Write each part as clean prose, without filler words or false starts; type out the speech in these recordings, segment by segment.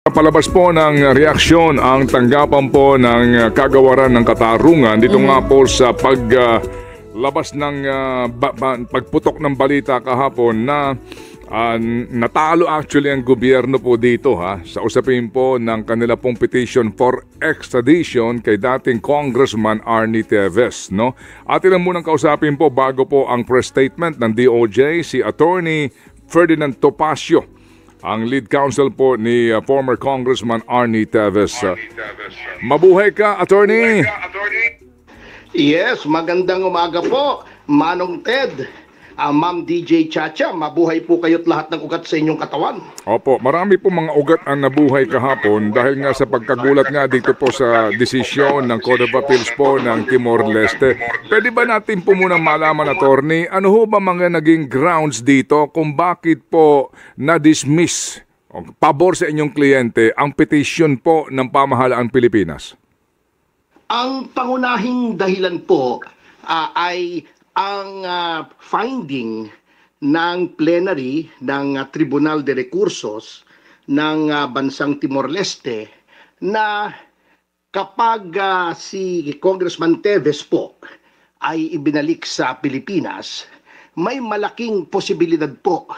Palabas po ng reaksyon ang tanggapan po ng kagawaran ng katarungan dito nga po sa paglabas ng pagputok ng balita kahapon na natalo actually ang gobyerno po dito sa usapin po ng kanila pong petition for extradition kay dating Congressman Arnie Teves, no? Atin lang munang kausapin po bago po ang press statement ng DOJ si Attorney Ferdinand Topacio, ang lead counsel po ni former Congressman Arnie Teves. Mabuhay ka, Attorney! Yes, magandang umaga po, Manong Ted. Ma'am DJ Chacha, mabuhay po kayo't lahat ng ugat sa inyong katawan. Opo, marami po mga ugat ang nabuhay kahapon dahil nga sa pagkagulat nga dito po sa desisyon ng Court of Appeals po ng Timor-Leste. Pwede ba natin po munang malaman, Attorney, ano ho ba mga naging grounds dito kung bakit po na-dismiss o pabor sa inyong kliyente ang petition po ng pamahalaang Pilipinas? Ang pangunahing dahilan po ay ang finding ng plenary ng Tribunal de Recursos ng bansang Timor-Leste na kapag si Congressman Teves po ay ibinalik sa Pilipinas, may malaking posibilidad po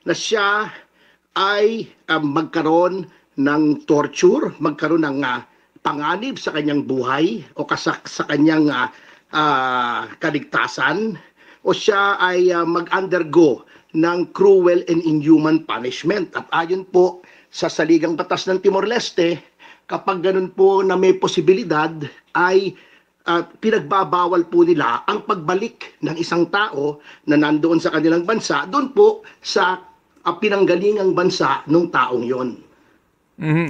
na siya ay magkaroon ng torture, magkaroon ng panganib sa kanyang buhay o sa kanyang kaligtasan, o siya ay mag-undergo ng cruel and inhuman punishment. At ayon po sa saligang batas ng Timor-Leste, kapag ganun po na may posibilidad ay pinagbabawal po nila ang pagbalik ng isang tao na nandoon sa kanilang bansa doon po sa pinanggalingang bansa ng taong yon.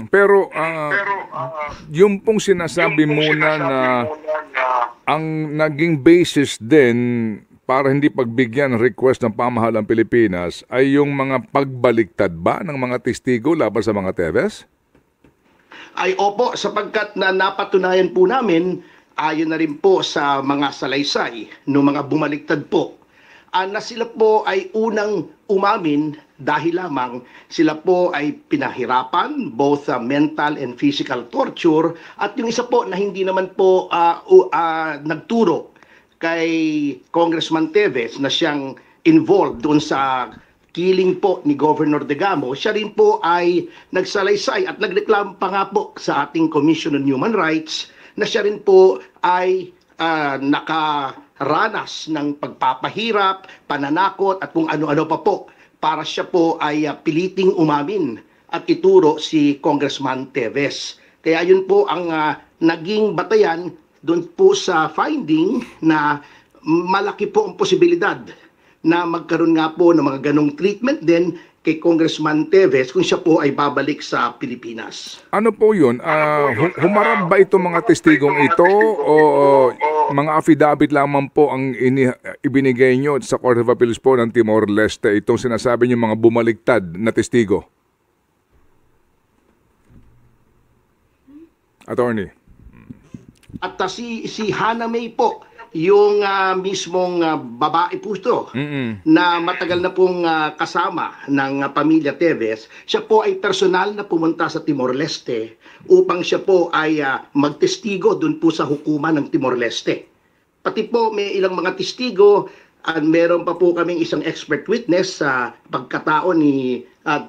Pero yung pong sinasabi muna na ang naging basis din para hindi pagbigyan ng request ng pamahalang Pilipinas ay yung mga pagbaliktad ba ng mga testigo laban sa mga Teves? Ay opo, sapagkat na napatunayan po namin, ayon na rin po sa mga salaysay ng mga bumaliktad po, na sila po ay unang umamin dahil lamang sila po ay pinahirapan, both mental and physical torture, at yung isa po na hindi naman po nagturo kay Congressman Teves na siyang involved doon sa killing po ni Governor Degamo, siya rin po ay nagsalaysay at nagreklamo pa nga po sa ating Commission on Human Rights na siya rin po ay nakaranas ng pagpapahirap, pananakot at kung ano-ano pa po para siya po ay piliting umamin at ituro si Congressman Teves. Kaya yun po ang naging batayan doon po sa finding na malaki po ang posibilidad na magkaroon nga po ng mga ganong treatment din kay Congressman Teves kung siya po ay babalik sa Pilipinas. Ano po yun? Humarap ba itong mga testigong ito o mga affidavit lamang po ang ibinigay nyo sa Court of Appeals po ng Timor-Leste, itong sinasabi nyo mga bumaliktad na testigo? Attorney. At si Hana May po, yung mismong babae po ito na matagal na pong kasama ng pamilya Teves, siya po ay personal na pumunta sa Timor-Leste upang siya po ay magtestigo doon po sa hukuman ng Timor-Leste. Pati po may ilang mga testigo at meron pa po kaming isang expert witness sa pagkatao ni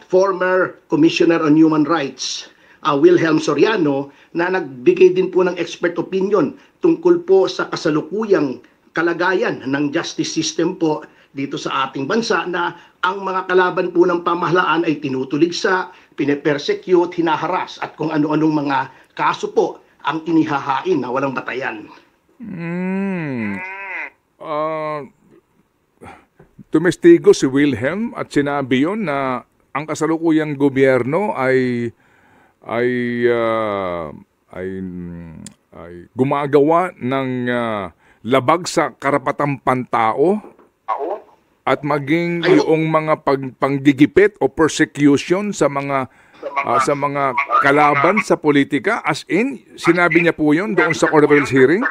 former Commissioner on Human Rights, Wilhelm Soriano, na nagbigay din po ng expert opinion tungkol po sa kasalukuyang kalagayan ng justice system po dito sa ating bansa, na ang mga kalaban po ng pamahalaan ay tinutuligsa, pine-persecute, hinaharas at kung ano-anong mga kaso po ang inihahain na walang batayan. Tumestigo si Wilhelm at sinabi yun na ang kasalukuyang gobyerno ay gumagawa ng labag sa karapatang pantao at maging yung mga panggigipit o persecution sa mga kalaban sa politika. As in, sinabi niya po yun doon sa Court of Appeals hearing?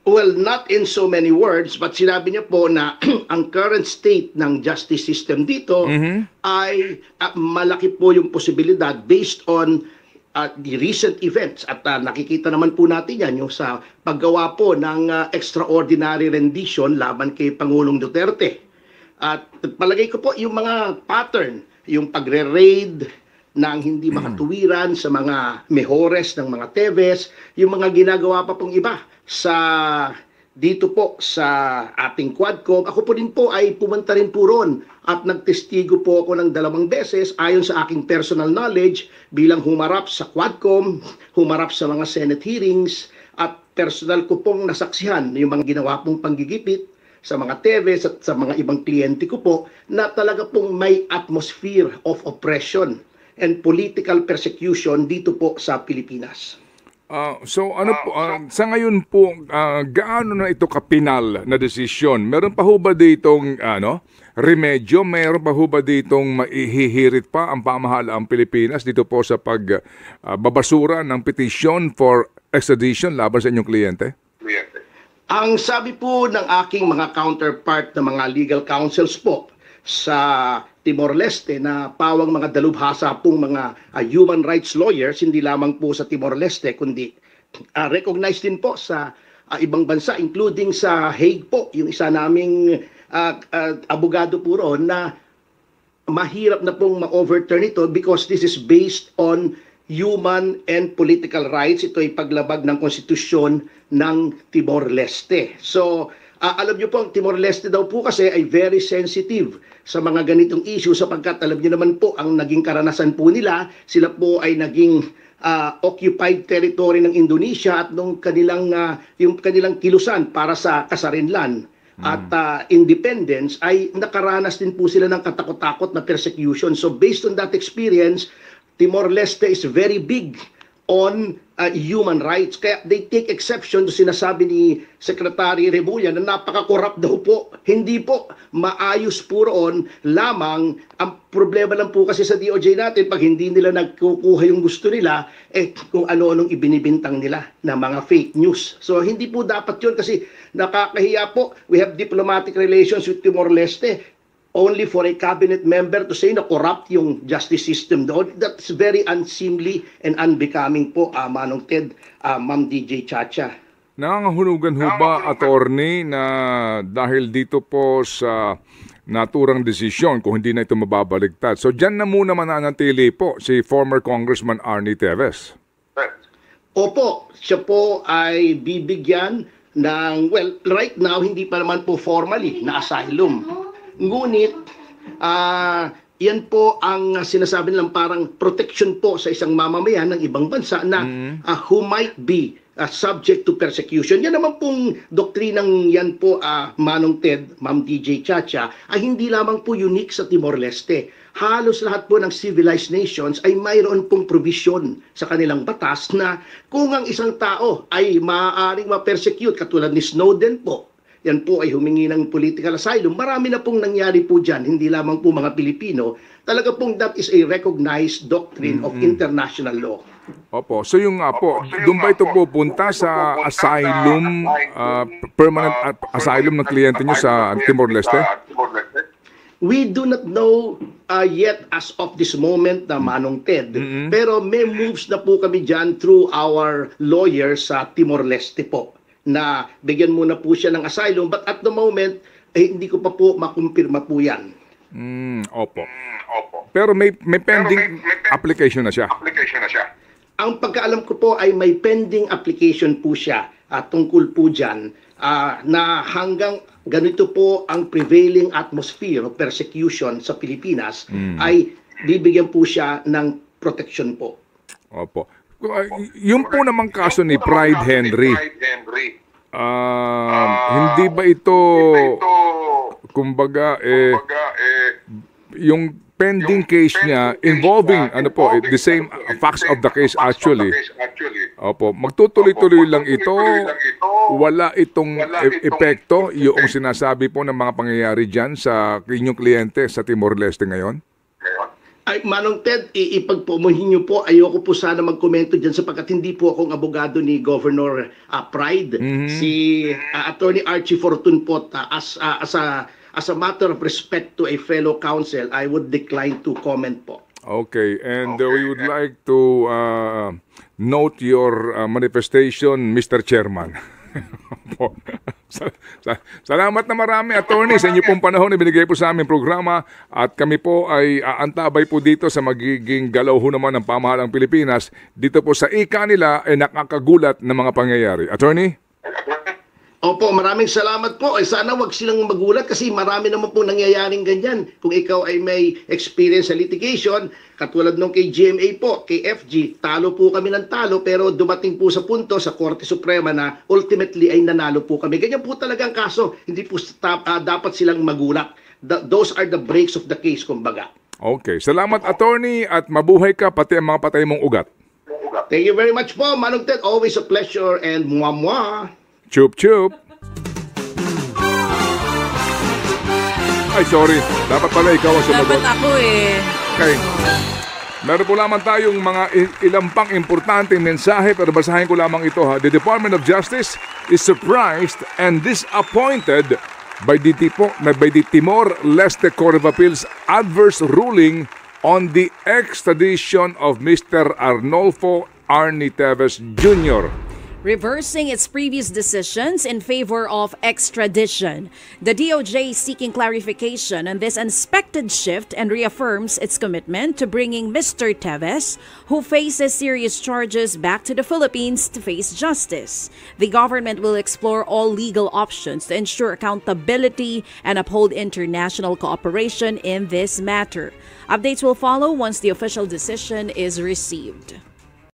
Well, not in so many words, but sinabi niya po na ang current state ng justice system dito ay malaki po yung posibilidad based on the recent events. At nakikita naman po natin yan yung sa paggawa po ng extraordinary rendition laban kay Pangulong Duterte. At palagay ko po yung mga pattern, yung pagre-raid ng hindi makatuwiran sa mga mejores ng mga Teves, yung mga ginagawa pa pong iba sa dito po sa ating Quadcom. Ako po din po ay pumunta rin po ron at nagtestigo po ako ng 2 beses ayon sa aking personal knowledge bilang humarap sa Quadcom, humarap sa mga Senate hearings at personal ko pong nasaksihan yung mga ginawa pong panggigipit sa mga Teves at sa mga ibang kliyente ko po na talaga pong may atmosphere of oppression and political persecution dito po sa Pilipinas. So ano po, sa ngayon po, gaano na ito kapinal na desisyon? Meron pa ho ba ditong remedyo? Meron pa ho ba ditong maihihirit pa ang pamahalaang Pilipinas dito po sa pagbabasura ng petition for extradition laban sa inyong kliyente? Ang sabi po ng aking mga counterpart na mga legal counsels po sa Timor-Leste na pawang mga dalubhasa pong mga human rights lawyers, hindi lamang po sa Timor-Leste, kundi recognized din po sa ibang bansa, including sa Hague po, yung isa naming abogado po roon na mahirap na pong ma-overturn ito because this is based on human and political rights. Ito ay paglabag ng konstitusyon ng Timor-Leste. So, alam niyo po, ang Timor-Leste daw po kasi ay very sensitive sa mga ganitong issue sapagkat alam niyo naman po ang naging karanasan po nila, sila po ay naging occupied territory ng Indonesia at nung kanilang yung kanilang kilusan para sa kasarinlan at independence ay nakaranas din po sila ng katakot-takot na persecution. So based on that experience, Timor-Leste is very big on human rights. Kaya they take exception to sinasabi ni Secretary Remulla na napaka-corrupt daw po. Hindi po, maayos po roon lamang. Ang problema lang po kasi sa DOJ natin, pag hindi nila nagkukuha yung gusto nila, kung ano-anong ibinibintang nila na mga fake news. So hindi po dapat yun kasi nakakahiya po. We have diplomatic relations with Timor-Leste. Only for a cabinet member to say na corrupt yung justice system doon, that's very unseemly and unbecoming po, Manong Ted, Ma'am DJ Chacha. Nangangahulugan ho ba, attorney, na dahil dito po sa naturang desisyon, kung hindi na ito mababaligtad, so dyan na muna mananatili po si former Congressman Arnie Teves? Opo, siya po ay bibigyan ng, well, right now, hindi pa naman po formally na asylum. Ngunit, yan po ang sinasabi nilang parang protection po sa isang mamamayan ng ibang bansa na who might be subject to persecution. Yan naman pong doktrinang yan po, Manong Ted, Ma'am DJ Chacha, ay hindi lamang po unique sa Timor-Leste. Halos lahat po ng civilized nations ay mayroon pong provision sa kanilang batas na kung ang isang tao ay maaaring ma-persecute, katulad ni Snowden po, yan po ay humingi ng political asylum. Marami na pong nangyari po dyan, hindi lamang po mga Pilipino. Talaga pong that is a recognized doctrine of international law. Opo. So yung nga po, doon ba ito pupunta sa asylum, permanent asylum ng kliyente nyo sa Timor-Leste? We do not know yet as of this moment na Manong Ted. Pero may moves na po kami dyan through our lawyers sa Timor-Leste po, na bigyan muna po siya ng asylum, but at the moment, hindi ko pa po makumpirma po yan. Opo. Pero may pending application na siya. Ang pagkaalam ko po ay may pending application po siya tungkol po dyan na hanggang ganito po ang prevailing atmosphere of persecution sa Pilipinas ay bibigyan po siya ng protection po. Opo. Yung po namang kaso ni Pride Henry, hindi ba ito, kumbaga, yung pending case niya involving, the same facts of the case actually. Opo, magtutuloy-tuloy lang ito, wala itong epekto, yung sinasabi po ng mga pangyayari dyan sa inyong kliyente sa Timor-Leste ngayon? Ay, Manong Ted, ipagpumuhin niyo po, ayoko po sana magkomento dyan sapagkat hindi po akong abogado ni Governor Pride. Si Attorney Archie Fortun po, as a matter of respect to a fellow counsel, I would decline to comment po. Okay, and we would like to note your manifestation, Mr. Chairman. Salamat na marami, attorney, sa inyo pong panahon na binigay po sa aming programa at kami po ay aantabay po dito sa magiging galaw ho naman ng pamahalang Pilipinas dito po sa ika nila ay nakakagulat na mga pangyayari. Attorney? Opo, maraming salamat po. Sana wag silang magulat kasi marami naman po nangyayaring ganyan. Kung ikaw ay may experience sa litigation, katulad nung kay GMA po, kay FG, talo po kami ng talo pero dumating po sa punto sa Korte Suprema na ultimately ay nanalo po kami. Ganyan po talaga ang kaso. Hindi po dapat silang magulat. Those are the breaks of the case, kumbaga. Okay. Salamat, attorney, at mabuhay ka pati ang mga patay mong ugat. Thank you very much po, Manong Ted. Always a pleasure and mwah-mwah. Chup chup. Ay, sorry. Dapat pala ikaw ang sumagot. Dapat ako eh. Okay. Meron po lamang tayong mga ilang pang importanteng mensahe pero basahin ko lamang ito ha. The Department of Justice is surprised and disappointed by the Timor-Leste Court of Appeals adverse ruling on the extradition of Mr. Arnolfo Arnie Teves Jr. Reversing its previous decisions in favor of extradition. The DOJ is seeking clarification on this unexpected shift and reaffirms its commitment to bringing Mr. Teves, who faces serious charges, back to the Philippines to face justice. The government will explore all legal options to ensure accountability and uphold international cooperation in this matter. Updates will follow once the official decision is received.